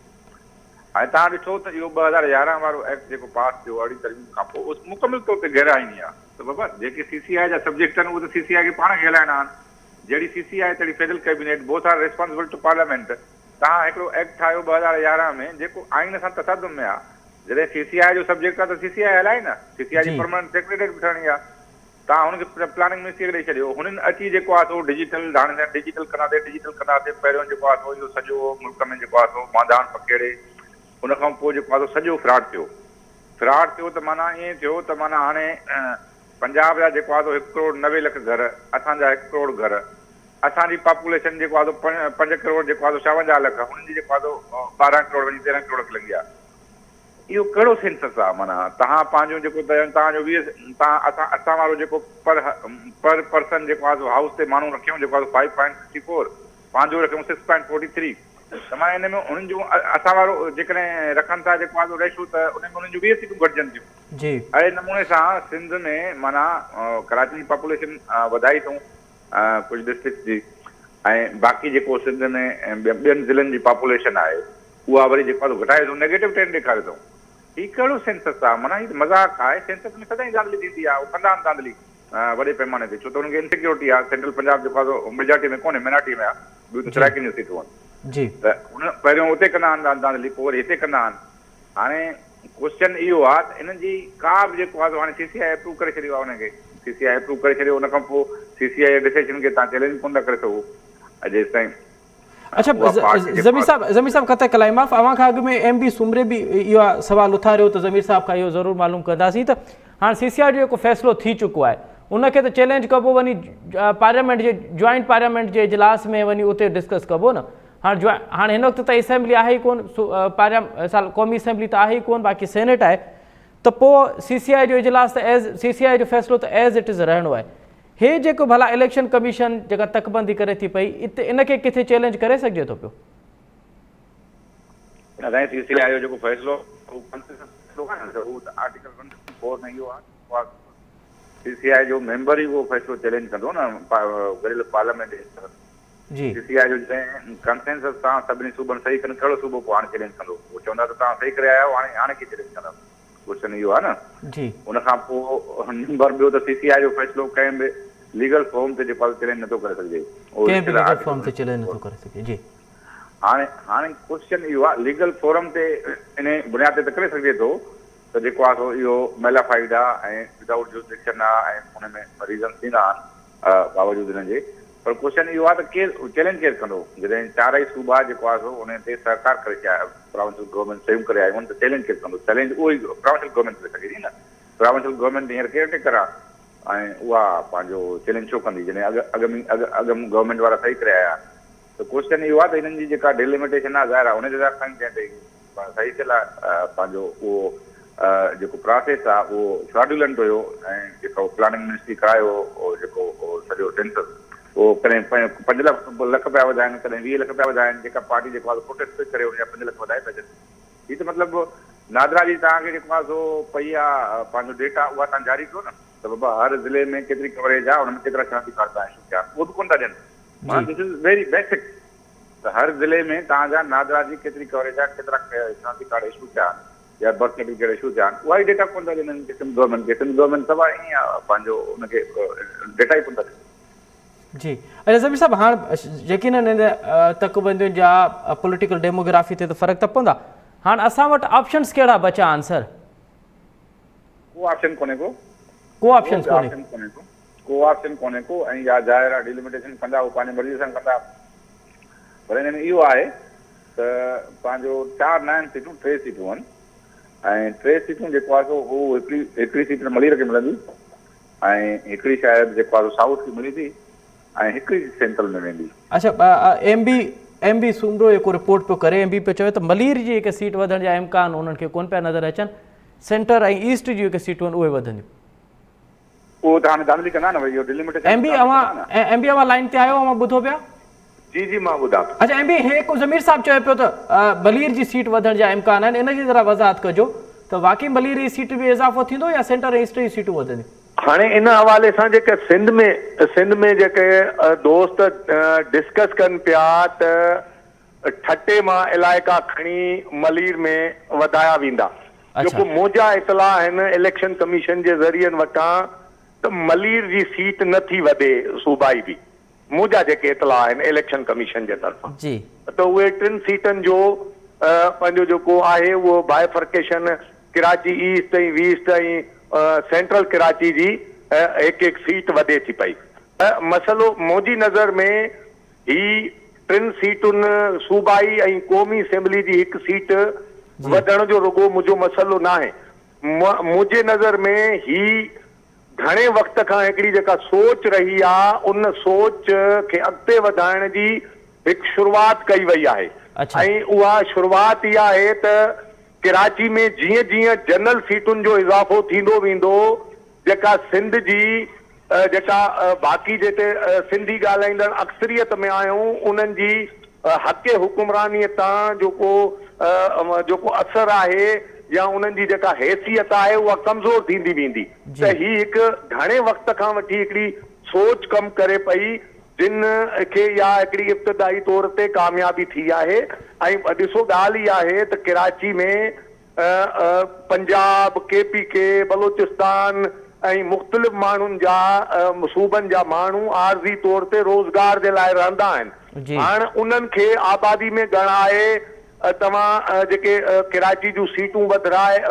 ۽ توهان ڏٺو ته اهو 2011 وارو ايڪٽ جيڪو پاس ٿيو ارڙهين ترميم کان پوء اهو مڪمل طور تي غير آئيني آهي ته بابا جيڪي سي سي آء جا سبجيڪٽ آهن اهي ته سي سي آء کي پاڻ کي هلائڻا آهن جهڙي سي سي آء تهڙي federal cabinet both are responsible to parliament توهان هڪڙو ايڪٽ ٺاهيو 2011 ۾ جيڪو آئين سان تصادم ۾ آهي جڏهن سي سي آء جو سبجيڪٽ آهي ته سي سي آء هلائي نه سي سي آء جي پرماننٽ سيڪريٽريٽ به ٺهڻي آهي توهان هن کي پلاننگ منسٽري کي ڏئي ڇڏيو. هنن اچي جيڪو آهي سو ڊجيٽل هاڻي سائين ڊجيٽل ڪنداسين ڊجيٽل ڪنداسين پهريون جيڪو آهي سو اهو سڄو ملڪ ۾ جيڪو آهي سو مانڌاڻ پکيڙي ان کان پوء جيڪو آهي سو سڄو فراڊ ٿيو. فراڊ ٿيو ته معنيٰ ائين ٿيو ته معنيٰ هاڻي پنجاب جا جيڪو آهي سو هڪ ڪروڙ 90 لک گهر، اسان جا هڪ ڪروڙ گهر، اسان جي پاپوليشن جيڪو آهي سو پنج ڪروڙ جيڪو آهي سو 56 لک، هنن جي جيڪو آهي سو 12 ڪروڙ وڃي 13 ڪروڙ کي لڳي آهي. اهو ڪهڙو سينسس آهي معنيٰ توهان پنهنجو جيڪو توهان جو 20 توهان اسان اسان وارو جيڪو پر پر پرسن جيڪو آهي سو هائوس تي ماڻهو رکيون جيڪو آهي سو فائيو پوائنٽ سڪسٽي فور پنهنجو رکيون سڪس پوائنٽ فورٽي ٿري ته معنيٰ ان ۾ انهن جو اسان وارو جيڪڏهن رکن ٿا جيڪو آهي سو ريشو ته ان ۾ انهن جون 20 سيٽون گهٽجن ٿيون. جي. اهڙي نموني سان سنڌ ۾ معنيٰ ڪراچي جي پاپوليشن وڌائي اٿئون ڪجهه ڊسٽرڪٽس جي ۽ باقي جيڪو سنڌ ۾ ٻين ضلعن جي پاپوليشن آهي اها وري جيڪو آهي سو گهٽائي اٿئون نيگيٽو ٽرينڊ ڏيکاريو اٿئون. هي ڪهڙو سينسس آهي معنيٰ هي ته مذاق آهي سينسس ۾ سدائين ڌانڌلي ٿيندي آهي اهو ڪندا آهن ڌانڌلي وڏي پيماني تي ڇو ته انهن کي انسيڪيورٽي آهي سينٽرل پنجاب جيڪو آهي سو ميجارٽي ۾ ڪونهي مينارٽي ۾ آهي ٻيون ته جي سرائيڪين جون سيٽون آهن جي. ته ان پهريون اتي ڪندا آهن ڌانڌلي پوء وري هتي ڪندا آهن هاڻي ڪوسچن اهو آهي ته انهن جي ڪا به جيڪو آهي سو هاڻي سي سي آء اپروو ڪري ڇڏيو آهي انهن کي سي سي آء اپروو ڪري ڇڏيو ان کان پوء سي سي آء جي ڊسيشن کي تان چئلينج ڪونه ٿا ڪري سگهو جيستائين اڇا ضمير صاحب ضمير صاحب قطع ڪلام معاف اوهان کان اڳ ۾ ايم بي سومري به اهو سوال اٿاريو ته ضمير صاحب کان اهو ضرور معلوم ڪنداسين ته هاڻ سي سي آر جو جيڪو فيصلو ٿي چڪو آهي ان کي ته چئلينج ڪبو وڃي پارليامينٽ جي جوائنٽ پارليامينٽ جي اجلاس ۾ وڃي اتي ڊسڪس ڪبو نه هاڻ هاڻ هن وقت ته اسيمبلي آهي ئي ڪون پارليام قومي اسيمبلي ته آهي ئي ڪون باقي سينيٽ آهي ته پوء سي سي آء جو اجلاس ته ايز سي سي آء جو فيصلو ته ايز it is رهڻو آهي هي جيڪو ڀلا اليڪشن ڪميشن جيڪا تڪبندي ڪري ٿي پئي اتي ان کي ڪٿي چئلينج ڪري سگهجي ٿو پيو؟ نه سائين سي سي آء جو جيڪو فيصلو هو ڪنسنسس فيصلو آهي نه ته هو ته آرٽيڪل 154 ۾ اهو آهي ته سي سي آء جو ميمبر ئي اهو فيصلو چئلينج ڪندو نه گڏيل پارليامينٽ جي طرف جي. سي سي آء جو جڏهن ڪنسنسس تان سڀني صوبن صحيح ڪن ڪهڙو صوبو پوء هاڻي چئلينج ڪندو هو چوندا ته توهان صحيح ڪري آيا آهيو هاڻي هاڻي ڪيئن چئلينج ڪندا. ڪوئسچن اهو آهي نه. جي. ان کان پوء نمبر ٻيو ته سي سي آء جو فيصلو ڪنهن به ليگل فورم تي جيڪو آهي چئلينج نٿو ڪري سگهجي. اهو ڪنهن به لکيل آهي ليگل آرٽيڪل فورم تي چئلينج 154. نٿو ڪري سگهجي. جي. هاڻي هاڻي ڪوئسچن اهو آهي ليگل فورم تي انهي بنياد تي ته ڪري سگهجي ٿو ته جيڪو آهي سو اهو ميلافائيڊ آهي ۽ ودائوٽ جوسڊڪشن آهي ۽ ان ۾ ريزنس ٿيندا آهن. باوجود انهن جي پر ڪوئسچن اهو آهي ته ڪير چئلينج ڪير ڪندو جڏهن چارئي صوبا جيڪو آهي سو انهن تي سهڪار ڪري ڇڏيا پراونشل گورنمينٽ صحيحون ڪري آيون آهن ته چئلينج ڪير ڪندو چئلينج اهو ئي پراونشل گورنمينٽ ڪري سگهي ٿي نه پراونشل گورنمينٽ هينئر ڪيئر ٽيڪر آهي ۽ اها پنهنجو چئلينج ڇو ڪندي جڏهن اڳ اڳ ۾ اڳ اڳ ۾ گورنمينٽ وارا صحيح ڪري آيا آهن ته ڪوئسچن اهو آهي ته هنن جي جيڪا ڊيلميٽيشن آهي ظاهر آهي ان جي حساب سان جنهن تي صحيح ٿيل آهي پنهنجو اهو جيڪو پراسيس آهي اهو فراڊولنٽ هيو ۽ جيڪو پلاننگ منسٽري ڪرايو هو جيڪو سڄو سينسس اهو ڪڏهن 5 لک پيا وڌائن ڪڏهن 20 لک پيا وڌائن جيڪا پارٽي جيڪو آهي پروٽيسٽ پئي ڪري ان جا 5 لک وڌائي پيا ڇڏن هي ته مطلب نادرا جي توهان کي جيڪو آهي سو پئي آهي پنهنجو ڊيٽا اها توهان جاري ڪيو نه ته بابا هر ضلعي ۾ ڪيتري ڪوريج آهي ان ۾ ڪيترا شناختي ڪارڊ توهان اشو ٿيا آهن اهو به ڪونه ٿا ڏين معنيٰ دس is very basic ته هر ضلعي ۾ توهان جا نادرا جي ڪيتري ڪوريج آهي، ڪيترا شناختي ڪارڊ اشو ٿيا آهن يا برٿ سرٽيفڪيٽ اشو ٿيا آهن، اها ئي ڊيٽا ڪونه ٿا ڏين هنن کي سنڌ گورنمينٽ کي، سنڌ گورنمينٽ سڀ ائين ئي آهي پنهنجو ان کي ڊيٽا ئي ڪونه ٿا ڏين. جي اچا ضمير صاحب هاڻ يقينن هن تڪبندين جا پوليٽيڪل ڊيموگرافي تي ته فرق ته پوندا هاڻ اسان وٽ آپشنس ڪهڙا بچا آهن سر؟ ڪو آپشن ڪونهي ڪو. ڪو آپشنس ڪو ڪونهي. آپشن ڪونهي ڪو. ڪو آپشن ڪونهي ڪو ۽ يا ظاهر آهي ڊيلميٽيشن ڪندا هو پنهنجي مرضي سان ڪندا پر ان ۾ اهو آهي ته پنهنجو چار ناهن سيٽون ٽي سيٽون آهن ۽ ٽي سيٽون جيڪو آهي سو هو هڪڙي هڪڙي سيٽ ملير کي ملندي ۽ هڪڙي شايد جيڪو آهي سو سائوٿ کي ملي ٿي ۽ هڪڙي سينٽرل ۾ ويندي. اڇا M B M B Soomro جيڪو رپورٽ پيو ڪري ايم بي پيو چوي ته ملير جي هڪ سيٽ وڌڻ جا امڪان انهن کي ڪونه پيا نظر اچن سينٽر ۽ ايسٽ جون جيڪي سيٽون آهن اهي وڌنديون. اهو ته هاڻي ڌانڌلي ڪندا نه ڀئي اهو ڊيلميٽيشن ايم بي اوهان ايم بي اوهان لائين تي آهيو اوهان ٻڌو پيا. جي جي مان ٻڌان ٿو. اڇا ايم بي هي هڪ ضمير صاحب چوي پيو ته ملير جي سيٽ وڌڻ جا امڪان آهن ان جي ذرا وضاحت ڪجو ته واقعي ملير جي سيٽ ۾ اضافو ٿيندو يا سينٽر ۽ ايسٽ جون سيٽون وڌنديون. هاڻي ان حوالي سان جيڪي سنڌ ۾ سنڌ ۾ جيڪي دوست ڊسڪس ڪن پيا ته ٺٽي مان علائقا کڻي ملير ۾ وڌايا ويندا. جيڪو منهنجا اطلاع آهن اليڪشن ڪميشن جي ذريعن وٽان ته ملير جي سيٽ نه ٿي وڌي صوبائي به منهنجا جيڪي اطلاع آهن اليڪشن ڪميشن جي طرفان ته اهي ٽن سيٽن جو پنهنجو جيڪو آهي اهو bifurcation Karachi east ۽ west ۽ central Karachi جي هڪ هڪ سيٽ وڌي ٿي پئي ته مسئلو منهنجي نظر ۾ هي ٽن سيٽن صوبائي ۽ قومي اسيمبلي جي هڪ سيٽ وڌڻ جو رڳو منهنجو مسئلو ناهي. منهنجي نظر ۾ هي گهڻي وقت کان هڪڙي جيڪا سوچ رهي آ ان سوچ کي اڳتي وڌائڻ جي هڪ شروعات ڪئي وئي آهي ۽ اها شروعات اها آهي ته ڪراچي ۾ جيئن جيئن جنرل سيٽن جو اضافو ٿيندو ويندو جيڪا سنڌ جي جيڪا باقي جتي سنڌي ڳالهائيندڙ اڪثريت ۾ آهيون انهن جي حق حڪمراني تان جيڪو جيڪو اثر آهي يا انهن جي جيڪا حيثيت آهي اها ڪمزور ٿيندي ويندي ته هي هڪ گهڻي وقت کان وٺي هڪڙي سوچ ڪم ڪري پئي جن کي اها هڪڙي ابتدائي طور تي ڪاميابي ٿي آهي ۽ ڏسو ڳالهه اها آهي ته Karachi ۾ Punjab, K P K, Balochistan ۽ مختلف ماڻهن جا صوبن جا ماڻهو عارضي طور تي روزگار جي لاء رهندا آهن. هاڻ انهن کي آبادي ۾ ڳڻائي توهان جيڪي ڪراچي جون سيٽون وڌرائي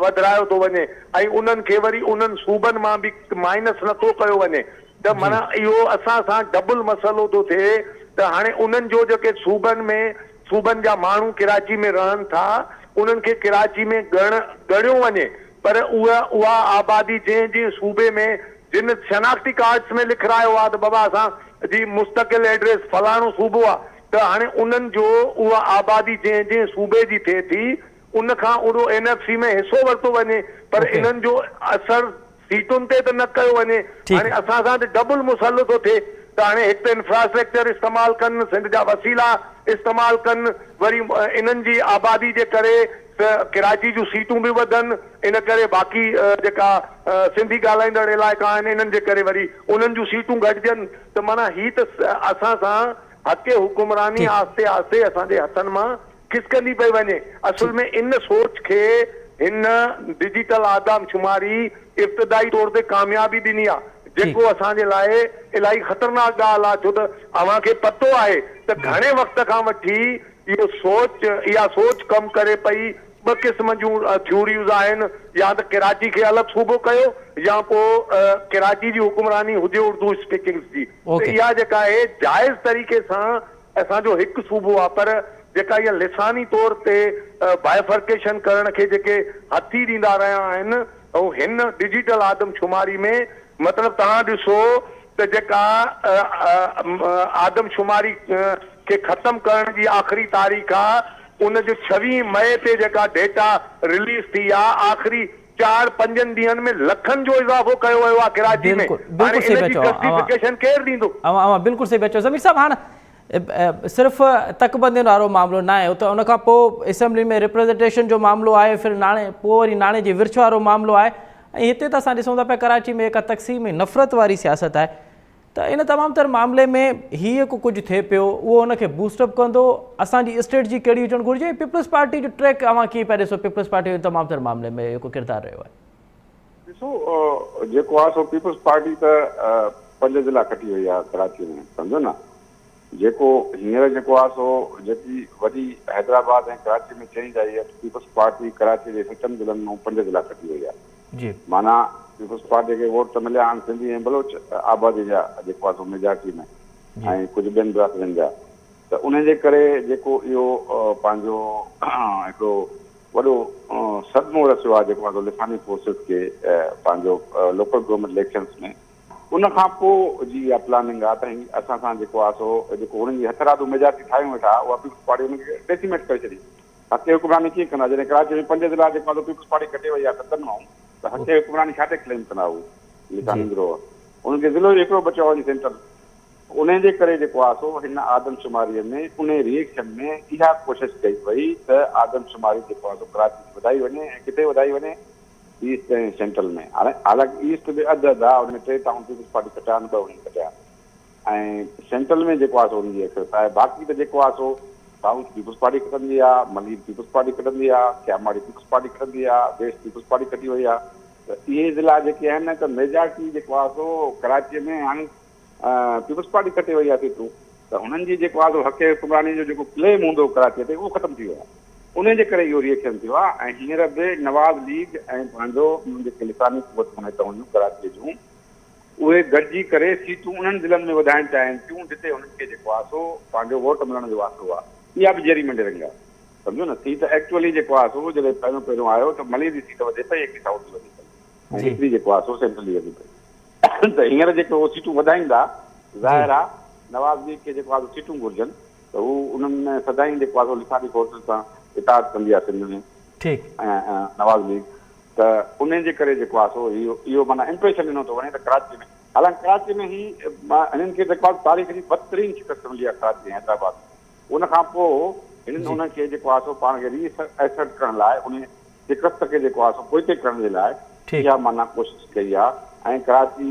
وڌرايو ٿو وڃي ۽ انهن کي وري انهن صوبن مان به مائنس نٿو ڪيو وڃي ته معنيٰ اهو اسان سان ڊبل مسئلو ٿو ٿئي ته هاڻي انهن جو جيڪي صوبن ۾ صوبن جا ماڻهو ڪراچي ۾ رهن ٿا انهن کي ڪراچي ۾ ڳڻ ڳڻيو وڃي پر اها اها آبادي جنهن جنهن صوبي ۾ جن شناختي ڪارڊس ۾ لکرايو آهي ته بابا اسان جي مستقل ايڊريس فلاڻو صوبو آهي ته هاڻي انهن جو اها آبادي جنهن جنهن صوبي جي ٿئي ٿي ان کان اهڙو اين ايف سي ۾ حصو ورتو وڃي پر انهن جو اثر سيٽن تي ته نه ڪيو وڃي. هاڻي اسان سان ته ڊبل مسئلو ٿو ٿئي ته هاڻي هڪ ته انفراسٽرڪچر استعمال ڪن، سنڌ جا وسيلا استعمال ڪن، وري انهن جي آبادي جي ڪري ته ڪراچي جون سيٽون به وڌن، ان ڪري باقي جيڪا سنڌي ڳالهائيندڙ علائقا آهن انهن جي ڪري وري انهن جون سيٽون گهٽجن ته معنيٰ هي ته اسان سان حق حڪمراني آهستي آهستي اسان جي هٿن مان کسڪندي پئي وڃي. اصل ۾ ان سوچ کي هن ڊجيٽل آدمشماري ابتدائي طور تي ڪاميابي ڏني آ جيڪو اسان جي لاء الاهي خطرناڪ ڳالهه آ ڇو ته اوهان کي پتو آهي ته گهڻي وقت کان وٺي اهو سوچ اها سوچ ڪم ڪري پئي ٻه قسم جون ٿيوريز آهن يا ته ڪراچي کي الڳ صوبو ڪيو يا پوء ڪراچي جي حڪمراني هجي اردو اسپيڪنگس جي ته اها جيڪا آهي جائز طريقي سان اسان جو هڪ صوبو آ پر جيڪا اها لساني طور تي بائفرڪيشن ڪرڻ کي جيڪي هٿي ڏيندا رهيا آهن اهو هن ڊجيٽل آدمشماري ۾ مطلب توهان ڏسو ته جيڪا آدمشماري کي ختم ڪرڻ جي آخري تاريخ آ ان جو ڇويهين مئي تي جيڪا ڊيٽا رليز ٿي آ آخري چار پنجن ڏينهن ۾ لکن جو اضافو ڪيو ويو آهي ڪراچي ۾ هاڻي ان جي جسٽيفڪيشن ڪير ڏيندو؟ اوهان اوهان بلڪل صحيح پيا چئو ضمير صاحب هاڻ صرف تڪ بندين وارو معاملو نه آهي ته ان کان پوء اسيمبلي ۾ ريپريزنٽيشن جو معاملو آهي ڦر ناڻي پوء وري ناڻي جي ورڇ وارو معاملو آهي ۽ هتي ته اسان ڏسون ٿا پيا ڪراچي ۾ هڪ تقسيم ۽ نفرت واري سياست آهي ته ان تمام تر معاملي ۾ هي جيڪو ڪجهه ٿئي پيو اهو ان کي بوسٽ اپ ڪندو، اسان جي اسٽريٽجي ڪهڙي هجڻ گهرجي ۽ پيپلز پارٽي جو ٽريڪ اوهان ڪيئن پيا ڏسو پيپلز پارٽي جو ان تمام تر معاملي ۾ جيڪو ڪردار رهيو آهي. ڏسو جيڪو آهي سو پيپلز پارٽي ته پنج ضلعا کٽي وئي آهي ڪراچي ۾ سمجهو نه جيڪو هينئر جيڪو آهي سو جيڪي وڏي حيدرآباد ۽ ڪراچي ۾ چينج آئي آهي ته پيپلز پارٽي ڪراچي جي ستن ضلعن مان پنج ضلعا کٽي وئي آهي. معنيٰ پيپلز پارٽي کي ووٽ ته مليا آهن سنڌي ۽ بلوچ آبادي جا جيڪو آهي سو ميجارٽي ۾ ۽ ڪجهه ٻين برادرين جا ته انهن جي ڪري جيڪو اهو پنهنجو هڪڙو وڏو صدمو رسيو آهي جيڪو آهي سو لساني فورسز کي پنهنجو لوڪل گورنمينٽ اليڪشنس ۾ ان کان پوء جي اها پلاننگ آهي ته هي اسان سان جيڪو آهي سو جيڪو هنن جي هٿرادو ميجارٽي ٺاهيون ويٺا اها پيپلز پارٽي انهن کي ڊيسيميٽ ڪري ڇڏي. حق حڪمراني ڪيئن ڪندا جڏهن ڪراچي ۾ پنج ضلعا جيڪو آهي سو پيپلز پارٽي کٽي وئي آهي ستن مان ته حق حڪمراني ڇا تي ڪليم ڪندا هو لساني گروهه انهن کي ضلعو ئي هڪڙو بچيو آهي وڃي سينٽرل انهي جي ڪري جيڪو آهي سو هن آدمشماري ۾ انهي ري ايڪشن ۾ اها ڪوشش ڪئي وئي ته آدمشماري جيڪو آهي سو ڪراچي جي وڌائي وڃي ۽ ڪٿي وڌائي وڃي ايسٽ ۽ سينٽرل ۾ هاڻي حالانڪ ايسٽ به اڌ اڌ آهي ان ۾ ٽي ٽائون پيپلز پارٽي کٽيا آهن ٻه انهن کٽيا آهن ۽ سينٽرل ۾ جيڪو آهي سو ان جي اڪثريت آهي باقي ته جيڪو آهي سو سائوٿ پيپلز پارٽي کٽندي آهي، ملير پيپلز پارٽي کٽندي آهي، ڪياماڙي پيپلز پارٽي کٽندي آهي، ويسٽ پيپلز پارٽي کٽي وئي آهي ته اهي ضلعا جيڪي آهن ته ميجارٽي جيڪو آهي سو ڪراچي ۾ هاڻي پيپلز پارٽي کٽي وئي آهي سيٽون ته هنن جي جيڪو آهي سو حق حڪمراني جو جيڪو ڪليم هوندو هو ڪراچي تي اهو ختم ٿي ويو آهي انهي جي ڪري اهو ري ايڪشن ٿيو آهي ۽ هينئر به نواز ليگ ۽ پنهنجو جيڪي لساني قوتون هتان هيون ڪراچي جون اهي گڏجي ڪري سيٽون انهن ضلعن ۾ وڌائڻ چاهين ٿيون جتي هنن کي جيڪو آهي سو پنهنجو ووٽ ملڻ جو آسرو آهي. اها به جيري منڊرنگ آهي. سمجهو نه سيٽ ايڪچوئلي جيڪو آهي سو جڏهن پهريون پهريون آيو ته ملير جي سيٽ وڌي پئي هڪڙي سائوٿ جي وڌي پئي ۽ هڪڙي جيڪو آهي سو سينٽرل جي وڌي پئي ته هينئر جيڪو هو سيٽون وڌائيندا ظاهر آهي نواز ليگ کي جيڪو آهي سو سيٽون گهرجن ته هو انهن ۾ سدائين جيڪو آهي سو لساني فورسز سان اتحاد ڪندي آهي سنڌ ۾ ۽ نواز ليگ ته انهي جي ڪري جيڪو آهي سو اهو اهو معنيٰ امپريشن ڏنو ٿو وڃي ته ڪراچي ۾ حالانڪ ڪراچي ۾ هي هنن کي جيڪو آهي تاريخ جي بدترين شڪست ملي آهي ڪراچي ۽ حيدرآباد ۾ ان کان پوء هنن انهن کي جيڪو آهي سو پاڻ کي ري ايسرٽ ڪرڻ لاء انهي شڪست کي جيڪو آهي سو پوئتي ڪرڻ جي لاء اها معنيٰ ڪوشش ڪئي آهي ۽ ڪراچي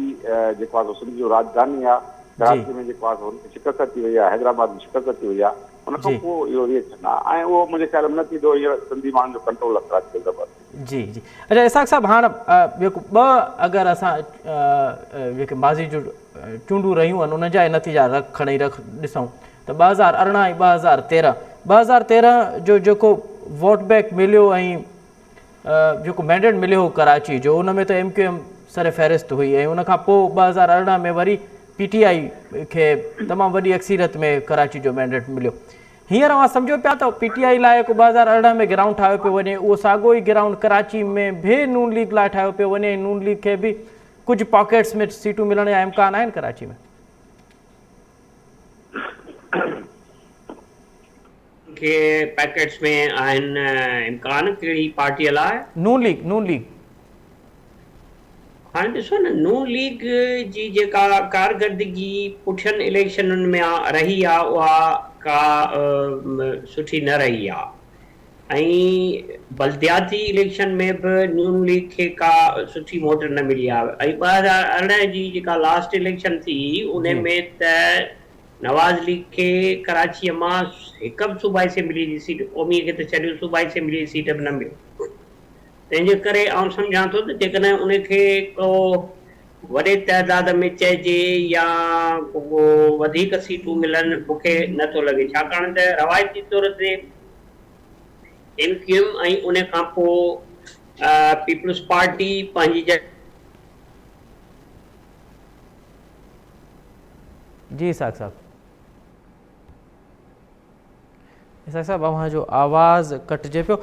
جيڪو آهي سو سنڌ جو راڄڌاني آهي ڪراچي ۾ جيڪو آهي سو هن کي شڪست اچي وئي آهي حيدرآباد ۾ شڪست اچي وئي آهي ان کان پوء اهو ري ايڪشن آهي ۽ اهو منهنجي خيال ۾ نه ٿيندو هينئر سنڌي ماڻهن جو ڪنٽرول آهي ڪراچي حيدرآباد تي. جي جي اڇا اسحاق صاحب هاڻ جيڪو ٻه اگر اسان جيڪي ماضي جون چونڊون رهيون آهن انهن جا نتيجا رک کڻي رک ڏسون ته 2018 ۽ 2013 2013 جو جيڪو ووٽ بيڪ مليو ۽ جيڪو مينڊيٽ مليو هو ڪراچي جو ان ۾ ته ايم ڪيو ايم سر فهرست هئي ۽ ان کان پوء 2018 ۾ وري پي ٽي آء کي تمام وڏي اڪثريت ۾ ڪراچي جو مينڊيٽ مليو. هينئر اوهان سمجهو پيا ته پي ٽي آء لاء جيڪو 2018 ۾ گرائونڊ ٺاهيو پيو وڃي اهو ساڳيو ئي گرائونڊ ڪراچي ۾ به نون ليگ لاء ٺاهيو پيو وڃي ۽ نون ليگ کي به ڪجهه پاڪيٽس ۾ سيٽون ملڻ جا امڪان آهن ڪراچي ۾. کي پيڪيٽس ۾ آهن امڪان ڪهڙي پارٽي لاء؟ نون ليگ نون ليگ. هاڻي ڏسو نه نون ليگ جي جيڪا ڪارڪردگي پٺين اليڪشنن ۾ رهي آ اها ڪا سٺي نه رهي آ ۽ بلدياتي اليڪشن ۾ به نون ليگ کي ڪا سٺي موٽ نه ملي آ ۽ 2018 جي جيڪا لاسٽ اليڪشن ٿي ان ۾ ته نواز ليگ کي ڪراچيء مان هڪ به صوبائي اسيمبليء جي سيٽ، قوميء کي ته ڇڏيو صوبائي اسيمبليء جي سيٽ به نه ملي. تنهن جي ڪري آئون سمجهان ٿو ته جيڪڏهن ان کي ڪو وڏي تعداد ۾ چئجي يا ڪو وڌيڪ سيٽون ملن مون کي نه ٿو لڳي ڇاڪاڻ ته روايتي طور تي ايم ڪيو ايم ۽ ان کان پوء پيپلز پارٽي پنهنجي جڳهه جي اسحاق صاحب. اسحاق صاحب اوهان جو آواز ڪٽجي پيو.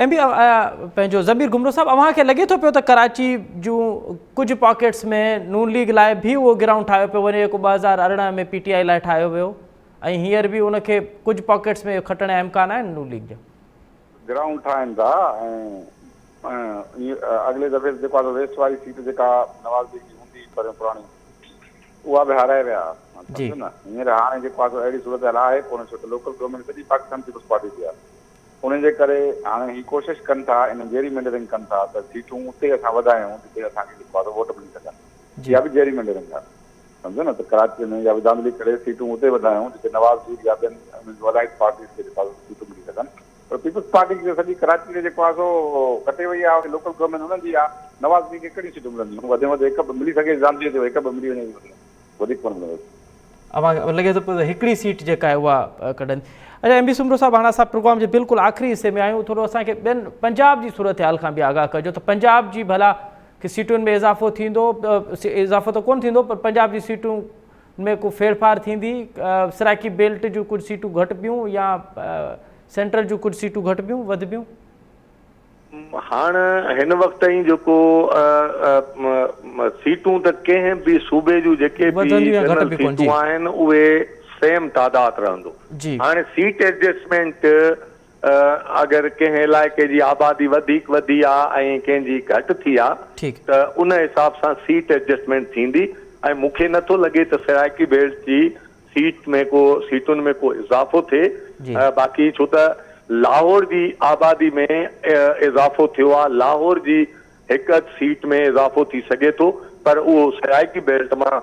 ايم بي پنهنجو ضمير گهمرو صاحب اوهان کي لڳي ٿو پيو ته ڪراچي جون ڪجهه پاڪيٽس ۾ نون ليگ لاء به اهو گرائونڊ ٺاهيو پيو وڃي جيڪو 2018 ۾ پي ٽي آء لاء ٺاهيو ويو ۽ هينئر به ان کي ڪجهه پاڪيٽس ۾ کٽڻ جا امڪان آهن نون ليگ جا؟ گرائونڊ ٺاهين ٿا ۽ اڳلي دفعي جيڪو آهي ويسٽ واري سيٽ جيڪا نواز ليگ جي هوندي پريون پراڻي اها به هارائي ويا سمجهو نه هينئر هاڻي جيڪو آهي سو اهڙي صورتحال آهي ڪونه ڇو ته لوڪل گورنمينٽ سڄي پاڪستان پيپلز پارٽي جي آهي ان جي ڪري هاڻي هي ڪوشش ڪن ٿا ان جيري مينڊرنگ ڪن ٿا ته سيٽون اتي اسان وڌايون جتي اسان کي جيڪو آهي سو ووٽ ملي سگهن اها به جيري مينڊرنگ آهي سمجهو نه ته ڪراچي ۾ يا ڌانڌلي ڪري سيٽون اتي وڌايون جتي نواز ليگ يا ٻين الائيڊ پارٽيز کي جيڪو آهي سو سيٽون ملي سگهن پر پيپلز پارٽي کي سڄي ڪراچي تي جيڪو آهي سو ڪٽي وئي آهي، لوڪل گورنمينٽ انهن جي آهي، نواز ليگ کي ڪهڙيون سيٽون ملنديون، وڌ ۾ وڌ هڪ ٻه ملي سگهي ڌانڌلي تي هڪ ٻه ملي وڃي وڌيڪ ڪونه ملندس. اوهان کي لڳي ٿو پيو ته هڪڙي سيٽ جيڪا آهي اها ڪڍندي. اڇا ايم بي سومرو صاحب هاڻ اسان پروگرام جي بلڪل آخري حصي ۾ آهيون ٿورو اسان کي ٻين پنجاب جي صورتحال کان به آگاهه ڪجو ته پنجاب جي ڀلا ڪي سيٽن ۾ اضافو ٿيندو اضافو ته ڪونه ٿيندو پر پنجاب جي سيٽون ۾ ڪو ڦيرڦار ٿيندي، سرائيڪي بيلٽ جون ڪجهه سيٽون گهٽبيون يا سينٽرل جون ڪجهه سيٽون گهٽبيون وڌبيون؟ هاڻ هن وقت تائين جيڪو سيٽون ته ڪنهن به صوبي جون جيڪي به جنرل سيٽون آهن اهي سيم تعداد رهندو. هاڻي سيٽ ايڊجسٽمينٽ اگر ڪنهن علائقي جي آبادي وڌيڪ وڌي آ ۽ ڪنهن جي گهٽ ٿي آ ته ان حساب سان سيٽ ايڊجسٽمينٽ ٿيندي ۽ مون کي نه ٿو لڳي ته سرائيڪي بيلٽ جي سيٽ ۾ ڪو سيٽن ۾ ڪو اضافو ٿئي باقي ڇو ته لاهور جي آبادي ۾ اضافو ٿيو آ لاهور جي هڪ اڌ سيٽ ۾ اضافو ٿي سگهي ٿو پر اهو سرائيڪي بيلٽ مان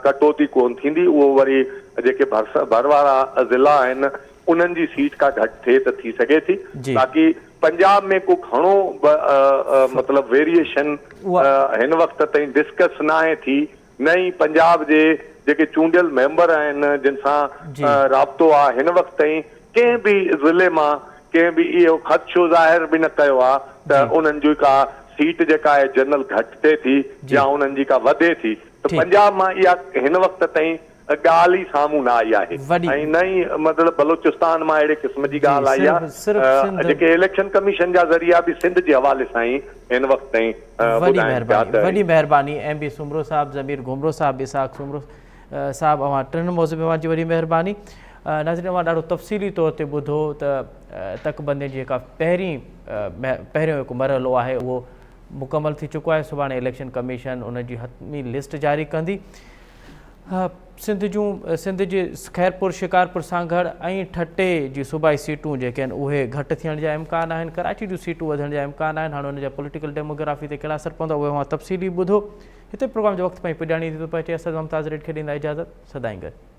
ڪٽوتي ڪونه ٿيندي اهو وري جيڪي ڀر وارا ضلعا آهن انهن جي سيٽ ڪا گهٽ ٿئي ته ٿي سگهي ٿي باقي پنجاب ۾ ڪو گهڻو مطلب ويريئيشن هن وقت تائين ڊسڪس ناهي ٿي نه ئي پنجاب جي جيڪي چونڊيل ميمبر آهن جن سان رابطو آهي هن وقت تائين ڪنهن به ضلعي مان ڪنهن به اهو خدشو ظاهر به نه ڪيو آهي ته انهن جي ڪا سيٽ جيڪا آهي جنرل گهٽ ٿئي ٿي يا انهن جي ڪا وڌي ٿي ته پنجاب مان اها هن وقت تائين ڳالهه ئي سامهون نه آئي آهي ۽ نه ئي مطلب بلوچستان مان اهڙي قسم جي ڳالهه آئي آهي. جيڪي اليڪشن ڪميشن جا ذريعا به سنڌ جي حوالي سان ئي هن وقت تائين ٻڌائين پيا ته. وڏي مهرباني ايم بي سومرو صاحب، ضمير گهمرو صاحب، اسحاق سومرو صاحب اوهان ٽن موضوع جي وڏي مهرباني. ناظرين اوهان ڏاڍو تفصيلي طور تي ٻڌو ته تڪ بندين جي جيڪا پهرين پهريون هڪ مرحلو آهي اهو مڪمل ٿي چڪو آهي سڀاڻي اليڪشن ڪميشن ان جي حتمي لسٽ جاري ڪندي سنڌ جون سنڌ جي خيرپور شڪارپور سانگهڙ ۽ ٺٽي جي صوبائي سيٽون جيڪي آهن اهي گهٽ ٿيڻ جا امڪان آهن ڪراچي جون سيٽون وڌڻ جا امڪان آهن هاڻي ان جا پوليٽيڪل ڊيموگرافي تي ڪهڙا اثر پوندا اهي اوهان تفصيلي ٻڌو هتي پروگرام جو وقت پنهنجي پڄاڻي تي ٿو پهچي اسد ممتاز ريڊ کي ڏيندا اجازت سدائين گڏ.